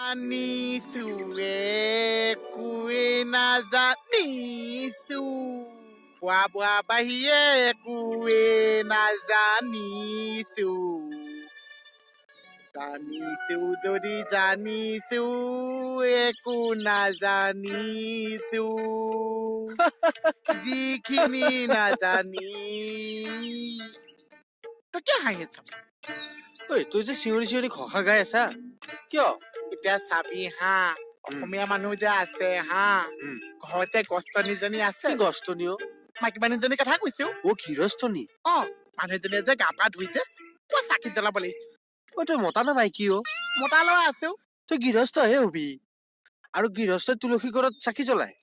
জানিছো একোৱে নাজানিছো, খোৱা বোৱা বাহিৰে একোৱে নাজানিছো। জানিছো যদি জানিছো একো নাজানিছো, যিখিনি নাজানি। তই কিয় হাঁহি আছ? ঐ, তই যে চিঞৰি চিঞৰি ঘোষা গাই আছা কিয়? এতিয়া চাবি হা, অসমীয়া মানুহ যে আছে হা, ঘৰতে গছতনীজনী আছে। কি গছতনী অ? মাইকী মানুহজনীৰ কথা কৈছো। অ, গৃহস্থনী। অ, মানুহজনীয়ে যে গা পা ধুই যে পুৰা চাকি জ্বলাব লাগিছে। অ, তই মতা না মাইকী অ? মতা ল'ৰা আছো। তই গৃহস্থহে হবি, আৰু গৃহস্থই তুলসী ঘৰত চাকি জ্বলায়?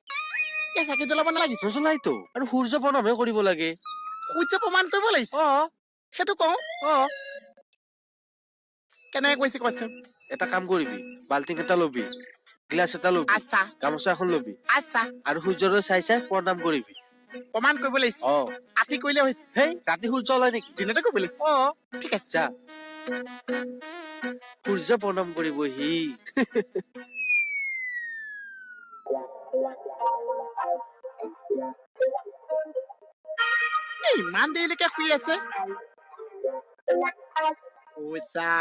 এই চাকি জ্বলাব নালাগিছে। নজ্বলাইতো, আৰু সূৰ্য প্ৰণামহে কৰিব লাগে। সূৰ্য প্ৰমাণ কৰিব লাগিছে। অ। সেইটো কওঁ। অ। কেনেকে কৈছে কোৱাচোন? এটা কাম কৰিবি, বাল্টিং এটা লবি, গিলাচ এটা লবি, আচ্ছা, গামোচা এখন লবি, আচ্ছা, আৰু সূৰ্যলৈ চাই চাই প্ৰণাম কৰিবি। প্ৰমাণ কৰিব লাগিছে। অ। ৰাতি কৰিলে হৈছে। হেই, ৰাতি সূৰ্য ওলাই নেকি? দিনতে কৰিব লাগিছে। অ। ঠিক আছে, যা, সূৰ্য প্ৰণাম কৰিব সি। এই ইমান দেৰিলৈকে শুই আছে। ঐ চা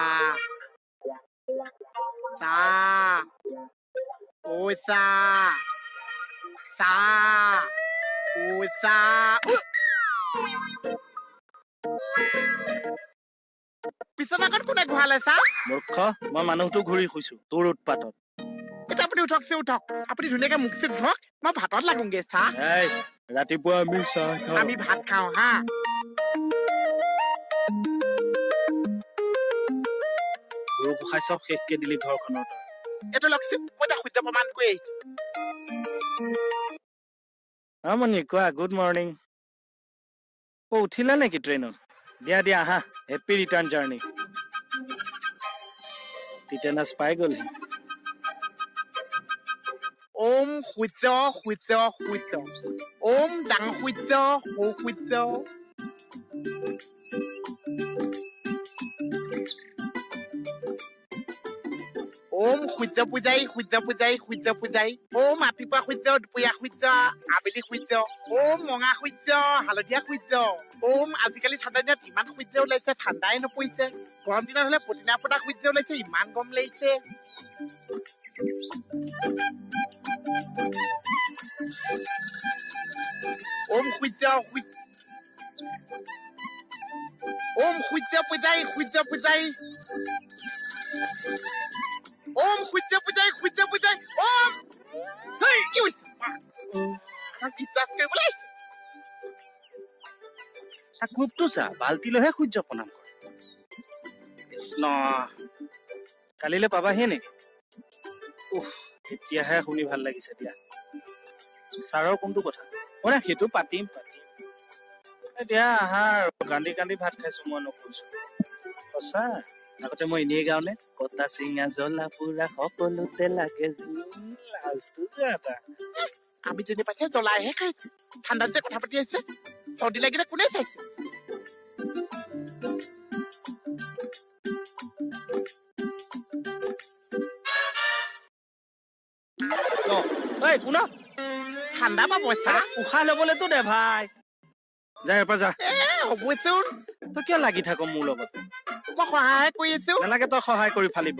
চা, ঐ চা চা, ঐ চা। বিচনাখন কোনে ঘূৰালে চা? মূৰ্খ, মই মানুহটো ঘূৰি শুইছো তোৰ উৎপাতত। এতিয়া আপুনি উঠকচোন, উঠক। আপুনি ধুনীয়াকে মুখ চুখ ধুৱক, মই ভাতত লাগোংগে চা। এই, ৰাতিপুৱা আমি চাহ খাওঁ। আমি ভাত খাওঁ হা। গৰু গোসাঁই চব শেষকে দিলি ঘৰখনৰ তই। এইটো লওকচোন, মই এতিয়া সূৰ্য প্ৰমাণ কৰি আহিছো। অ মণি, কোৱা। Good morning. অ, উঠিলা নেকি ট্ৰেইনত? দিয়া দিয়া, আহা। Happy return journey. টিটেনাছ পাই গ'লহি। ওম সূৰ্য সূৰ্য সূৰ্য, ওম ডাঙৰ সূৰ্য সৰু সূৰ্য। ওম সূৰ্য পূজাৰী সূৰ্য পূজাৰী সূৰ্য পূজাৰী, ওম ৰাতিপুৱা সূৰ্য দুপৰীয়া সূৰ্য আবেলি সূৰ্য, ওম মঙা সূৰ্য হালধীয়া সূৰ্য, ওম আজিকালি ঠাণ্ডা দিনত ইমান সূৰ্য ওলাইছে ঠাণ্ডাই নপৰিছে, গৰম দিনত হলে পটিনা পটা সূৰ্য ওলাইছে ইমান গৰম লাগিছে। ওম সূৰ্য সূৰ্য, ওম সূৰ্য পূজাৰী সূৰ্য পূজাৰী, ওম সূৰ্য পূজাৰী সূৰ্য পূজাৰী, ওম। হেই, কি হৈছে? আমাক বিশ্বাস কৰিবলৈ আহিছে। তাৰ কোপটো চা, বাল্টিলৈহে সূৰ্য প্ৰণাম কৰে। কৃষ্ণ, কালিলৈ পাবাহি নেকি? উফ, এতিয়াহে শুনি ভাল লাগিছে দিয়া। ছাৰৰ কোনটো কথা? অ নাই, সেইটো পাতিম পাতিম। এতিয়া আহা আৰু, কান্দি কান্দি ভাত খাইছো মই, নকৈছো সঁচা। আগতে মই এনেই গাওনে, কটা চিঙা জ্বলা পোৰা সকলোতে লাগে জোৰ, লাজটো যে এটা। আমি যেনে পাইছে জ্বলাইহে খাইছো, ঠাণ্ডাত যে কথা পাতি আছে চৰ্দি লাগিলে কোনে চাইছে? ঐ কোন? ঠাণ্ডা পাব চা। উশাহ ল'বলেতো দে ভাই। যা ইয়াৰ পৰা যা। এ হ'বচোন। তই কিয় লাগি থাক মোৰ লগত? মই সহায় কৰি আছো। নালাগে তই সহায় কৰি ফালিব।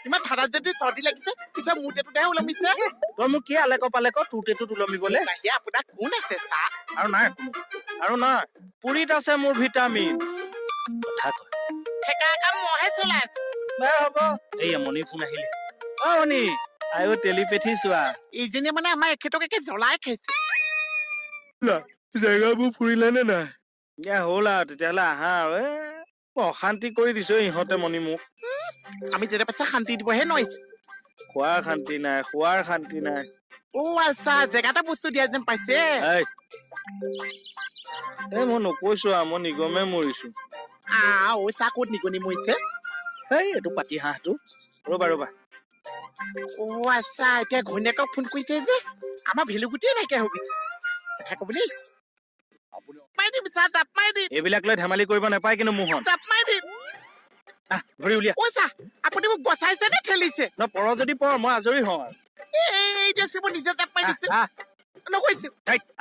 ইমান ঠাণ্ডাত যদি চৰ্দি লাগিছে পিছে মোৰ টেটুতেহে ওলমিছে। তই মোক কি আলেক পালেক তোৰ টেটুত ওলমিবলে? বাহিৰে আপোনাৰ কোন আছে চা? আৰু নাই কোনো, আৰু নাই। পুৰিত আছে মোৰ ভিটামিন। কথা কয়। ঠেকা কাম মইহে চলাই আছো। বাৰু হ'ব। এই মণি ফোন আহিলে। অ মণি, আয়ো টেলিপেথি চোৱা। এইজনীয়ে মানে আমাৰ এখেতক একে জ্বলাই খাইছে। জেগাবোৰ ফুৰিলে নে নাই? দিয়া হ'ল আৰু, তেতিয়াহ'লে আহা আৰু। এ মই অশান্তি কৰি দিছো ইহঁতে মণি মোক। আমি যেনে পাইছে শান্তি দিবহে নোৱাৰিছো। খোৱাৰ শান্তি নাই, শোৱাৰ শান্তি নাই। অ আচ্ছা, জেগাতে বস্তু দিয়া যেন পাইছে। এই, এই মই নকৈছো আৰু, মই নিগমে মৰিছো। ঐ চা, ক'ত নিগনি মৰিছে? এই এইটো পাতি হাঁহটো। ৰ'বা ৰ'বা। অ আচ্ছা, এতিয়া ঘৈণীয়েকক ফোন কৰিছে যে আমাৰ ভেলুগুটিয়ে নাইকিয়া হৈ গৈছে। কথা ক'বলৈ আহিছে। মাৰি দিম চা, জাপ মাৰি দিম। এইবিলাক লৈ ধেমালি কৰিব নাপায় কিন্তু মোহন। জাপ মাৰি দিম। আহ ভৰি উলিয়া। অ চা, আপুনি মোক বচাইছে নে ঠেলিছে? ন পৰ যদি পৰ, মই আজৰি হওঁ আৰু। এই যে মই নিজে জাপ মাৰি দিছে। নকৈছো।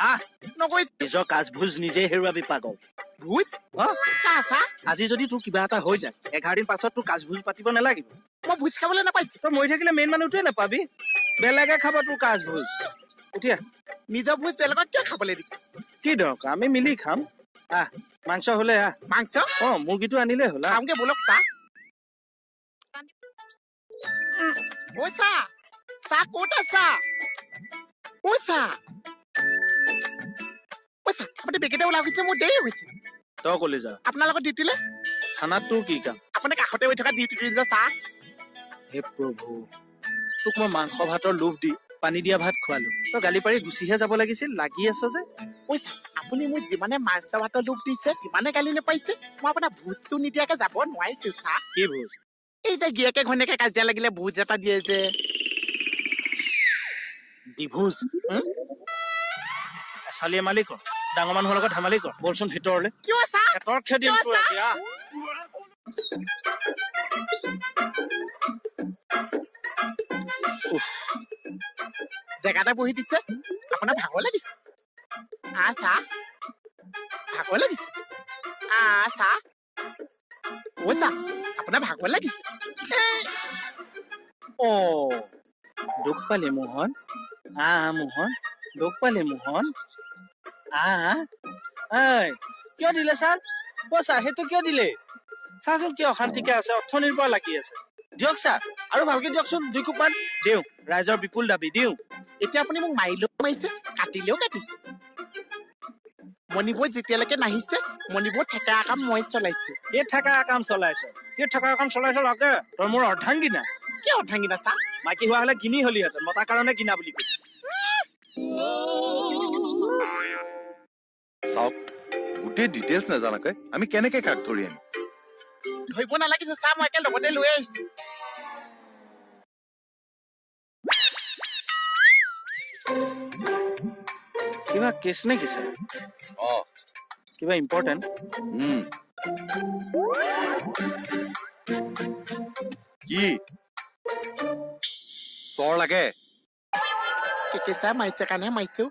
আহ নকৈছো। নিজৰ কাজ ভোজ নিজে হেৰুৱাবি পাগল। ভোজ? আজি যদি তোৰ কিবা এটা হৈ যায়, 11 দিন পাছত তোৰ কাজ ভোজ পাতিব নালাগিব। মই ভোজ খাবলৈ নাপাইছো। তই মৰি থাকিলে মেইন মানুহটোৱে নাপাবি, বেলেগে খাব তোৰ কাজ ভোজ। উঠিয়া। নিজৰ ভোজ বেলেগক কিয় খাবলৈ দিছে? কি দৰকাৰ, আমি মিলি খাম। আহ মাংস হলে আহ। মাংস? অ মুৰ্গীটো আনিলে হ'ল। খামগে বলক। চাহ ঐ চাহ, চাহ ক'ত আছা? ঐ চাহ, ঐ চাহ, আপুনি বেগেতে ওলাই গৈছে, মোৰ দেৰি হৈছে। তই কলি যা। আপোনাৰ লগত ডিউটিলে? থানাত তোৰ কি কাম? আপোনাৰ কাষতে হৈ থকা ডিউটি যে চাহ। হে প্ৰভু, তোক মই মাংস ভাতৰ লোভ দি পানী দিয়া ভাত খোৱালো, তই গালি পাৰি গুচিহে যাব লাগিছিল, লাগি আছ যে। ঐ আপুনি মোক যিমানে মাংস ভাতৰ লোভ দিছে, যিমানে গালি নাপাইছে, মই আপোনাৰ ভোজটো নিদিয়াকে যাব নোৱাৰিছো। চাহ। কি ভোজ? এই যে গিয়েকে ঘৈণীয়েকে কাজিয়া লাগিলে ভোজ এটা দিয়ে যে, ডিভোজ। এচালিয়ে মালিক কৰ, ডাঙৰ মানুহৰ লগত ধেমালি কৰ। বলচোন ভিতৰলে। কিয় চাহ? পেটৰ খেদিম তোৰ এতিয়া। জেগাতে বহি দিছে, আপোনাৰ ভাগৰ লাগিছে? আহ চাহ, ভাগৰ লাগিছে? আহ চাহ, অ চাহ, আপোনাৰ ভাগৰ লাগিছে? অ দুখ পালি মোহন? আহ মোহন, দুখ পালি মোহন? আহ কিয় দিলে ছাৰ? অ ছাৰ, সেইটো কিয় দিলে? চাচোন কি অশান্তিকে আছে, অথনিৰ পৰা লাগি আছে। দিয়ক ছাৰ, আৰু ভালকে দিয়কচোন, 2 কোপমান দিওঁ। ৰাইজৰ বিপুল দাবী, দিওঁ। এতিয়া আপুনি মোক মাৰিলেও মাৰিছে, কাটিলেও কাটিছে। মণিবৌ যেতিয়ালৈকে নাহিছে, মণিবৌ ঠেকা কাম মই চলাইছো। কি ঠেকা কাম চলাইছ? কি ঠেকা কাম চলাইছ লাগে? তই মোৰ অৰ্ধাংগিনা। কি অৰ্ধাংগিনা চা? মাইকী হোৱা হলে কিনি হলিহেঁতেন, মতা কাৰণে কিনা বুলি কৈছে। চাওক, গোটেই ডিটেইলছ নাজানাকৈ আমি কেনেকে কাক ধৰি আনিম? ধৰিব নালাগিছে চা, মই একে লগতে লৈ আহিছো। কিবা কেছ নে কি ছাৰ? অ কিবা ইম্পৰ্টেণ্ট? কি চৰ লাগে? কেঁচা মাৰিছে কাৰণেহে মাৰিছো।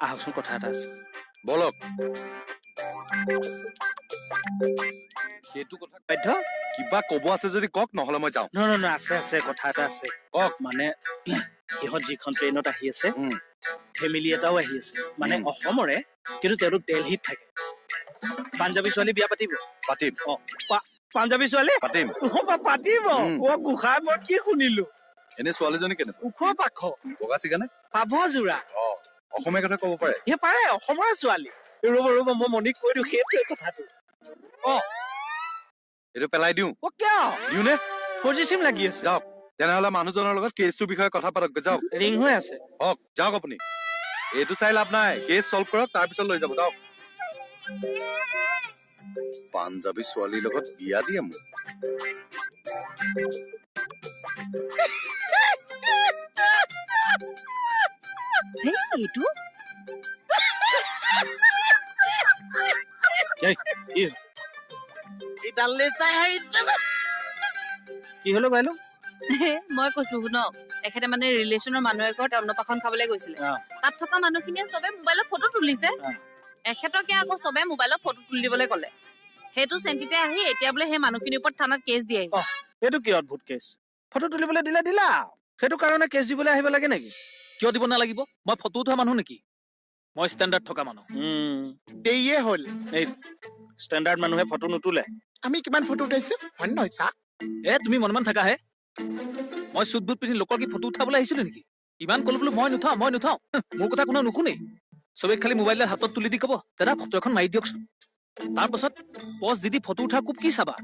আহকচোন, কথা এটা আছে। বলক। সেইটো কথা বাধ্য। কিবা কব আছে যদি কওক, নহলে মই যাওঁ। নহয় নহয়, আছে আছে, কথা এটা আছে। কওক। মানে সিহঁত যিখন ট্ৰেইনত আহি আছে, ফেমিলি এটাও আহি আছে, মানে অসমৰে, কিন্তু তেওঁলোক দেলহিত থাকে। পাঞ্জাবী ছোৱালী বিয়া পাতিব। পাতিম। অ পাঞ্জাবী ছোৱালী পাতিম। পাতিব। অ গোসাঁই, মই কি শুনিলো? এনে ছোৱালীজনী কেনেকুৱা? ওখ পাখ, বগা চিগানে, পাভ যোৰা। অ অসমীয়া কথা কব পাৰে? সি পাৰে, অসমৰে ছোৱালী। ৰ'ব ৰ'ব, মই মণিক কৈ দিওঁ সেইটোৱে কথাটো। অ এইটো পেলাই দিওঁ। অ কিয় দিওঁ নে? 4G SIM লাগি আছে। যাওক তেনেহলে মানুহজনৰ লগত কেছটোৰ বিষয়ে কথা পাতক। যাওক, ৰিং হৈ আছে। হওক, যাওক আপুনি। এইটো চাই লাভ নাই, কেছ চল্ভ কৰক, তাৰপিছত লৈ যাব। যাওক। পাঞ্জাবী ছোৱালীৰ লগত বিয়া দিয়ে মোক। এইটো কি হলো বাইলো? মই কৈছো শুনক, এখেতে মানে ৰিলেশ্যনৰ মানুহ এঘৰত অন্নপ্ৰাশন খাবলৈ গৈছিলে। তাত থকা মানুহখিনিয়ে চবে মোবাইলত ফটো তুলিছে, এখেতকে আকৌ চবে মোবাইলত ফটো তুলি দিবলৈ ক'লে। সেইটো চেণ্টিতে আহি এতিয়া বোলে সেই মানুহখিনিৰ ওপৰত থানাত কেছ দিয়ে। এইটো কি অদ্ভুত কেছ? ফটো তুলিবলৈ দিলে দিলা, সেইটো কাৰণে কেছ দিবলৈ আহিব লাগে নেকি? কিয় দিব নালাগিব? মই ফটো উঠোৱা মানুহ নেকি? মই ষ্টেণ্ডাৰ্ড থকা মানুহ। দেৰিয়ে হ'ল। এই ষ্টেণ্ডাৰ্ড মানুহে ফটো নুতোলে। আমি কিমান ফটো উঠাইছো হয় নহয় চা? এ তুমি মনমান থাকা হে। মই চুট বুট পিন্ধি লোকৰ কি ফটো উঠাবলৈ আহিছিলো নেকি? ইমান ক'লো বোলো মই নুঠাওঁ, মই নুঠাওঁ, মোৰ কথা কোনেও নুশুনেই। চবে খালি মোবাইল হাতত তুলি দি ক'ব, দাদা ফটো এখন মাৰি দিয়কচোন। তাৰ পাছত পজ দি দি ফটো উঠাৰ কোব কি চাবা?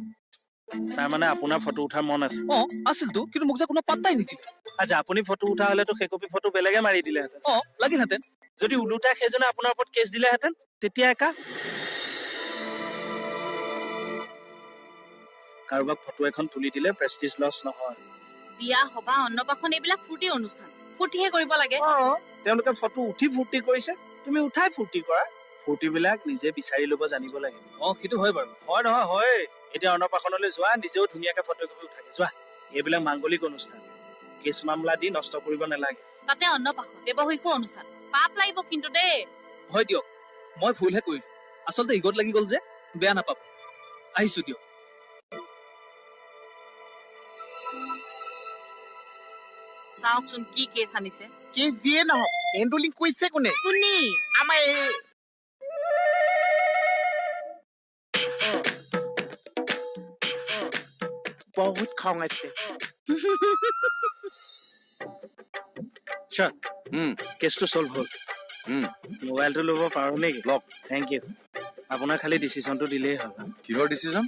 তাৰমানে আপোনাৰ ফটো উঠাৰ মন আছে? অ আছিলতো, কিন্তু মোক যে কোনো পাত্তাই নিদিলে। আচ্ছা, আপুনি ফটো উঠা হলেতো সেই কপি ফটো বেলেগে মাৰি দিলেহেঁতেন। অ লাগিলহেঁতেন। যদি ওলোটাই সেইজনে আপোনাৰ ওপৰত কেছ দিলেহেঁতেন, তেতিয়া একা কাৰোবাক ফটো এখন তুলি দিলে প্ৰেষ্টিজ লছ নহয়। বিয়া সভা অন্নপ্ৰাশন এইবিলাক ফূৰ্তিৰ অনুষ্ঠান, ফূৰ্তিহে কৰিব লাগে। অ তেওঁলোকে ফটো উঠি ফূৰ্তি কৰিছে, তুমি উঠাই ফূৰ্তি কৰা। ফূৰ্তিবিলাক নিজে বিচাৰি ল'ব জানিব লাগে। অ সেইটো হয় বাৰু। হয় নহয় হয়। এতিয়া অন্নপ্ৰাশনলৈ যোৱা, নিজেও ধুনীয়াকে ফটো কপি উঠাকে যোৱা। এইবিলাক মাংগলিক অনুষ্ঠান, কেছ মামলা দি নষ্ট কৰিব নালাগে। তাতে অন্নপ্ৰাশন দেৱশিশুৰ অনুষ্ঠান, পাপ লাগিব কিন্তু দেই। হয় দিয়ক, মই ভুলহে কৰিলো, আচলতে ইগত লাগি গ'ল যে, বেয়া নাপাব, আহিছো দিয়ক। চাওকচোন কি কেছ আনিছে। কেছ যিয়ে নহওক, হেণ্ডলিং কৰিছে কোনে? কোনে? আমাৰ এই বহুত খং আছে। ছাৰ, কেছটো চল্ভ হ'ল। মোবাইলটো ল'ব পাৰোঁ নেকি? লওক। Thank U. আপোনাৰ খালি ডিচিশ্যনটো দিলেই হ'ল। কিহৰ ডিচিশ্যন?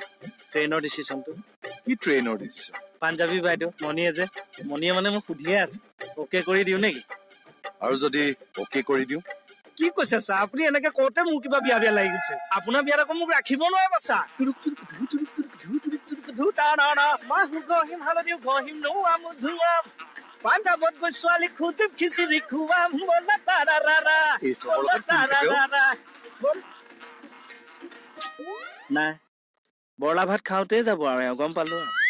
ট্ৰেইনৰ ডিচিশ্যনটো। কি ট্ৰেইনৰ ডিচিশ্যন? পাঞ্জাবী বাইদেউ মণিয়ে যে, মণিয়ে মানে মোক সুধিয়ে আছে, অ'কে কৰি দিওঁ নেকি? আৰু যদি অ'কে কৰি দিওঁ? কি কৈছে ছাৰ আপুনি? এনেকে কওঁতে মোৰ কিবা বিয়া বিয়া লাগি গৈছে। আপোনাৰ বিয়াত আকৌ মোক ৰাখিব নোৱাৰিব ছাৰ। তুৰুক তুৰুক ধু তুৰুক তুৰুক ধু তুৰুক তুৰুক ধু তা না না মাহু গহিম হালধিও গহিম নৌআম ধুৱাম পাঞ্জাৱত গৈ ছোৱালী খুজিম খিচিৰি খুৱাম বলা তাৰা ৰা এই চবৰ লগত কোন থাকে অ? নাই, বৰলা ভাত খাওঁতেই যাব আৰু, এওঁ গম পালো আৰু।